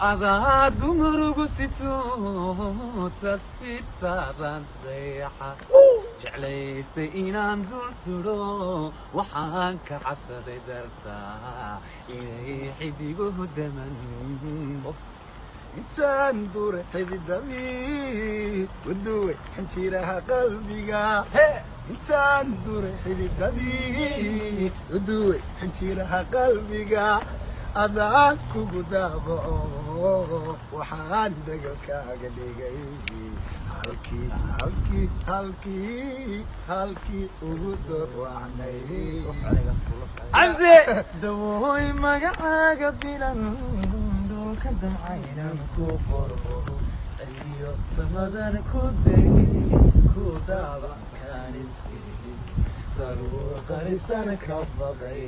Adaa dumarugu sito tasbitaadan dayaxa jeclaystay inaan dul sudho, waxaan ka cabsaday dartaa inay xidiguhu daman. Intaan dure xididadii waduwe xinjiraha qalbiga, intaan dure xididadii waduwe xinjiraha qalbiga, adaan kugu daabaco, waxaan degalkaaga dhigay halkii halkii halkii halkii ugu dorwacnay. Xamse dawooy, magacaaga bilan dhulka damcaynan ku qoro, iyo samadan ku day ku daabacaaniski daruur qarisan ka baqay.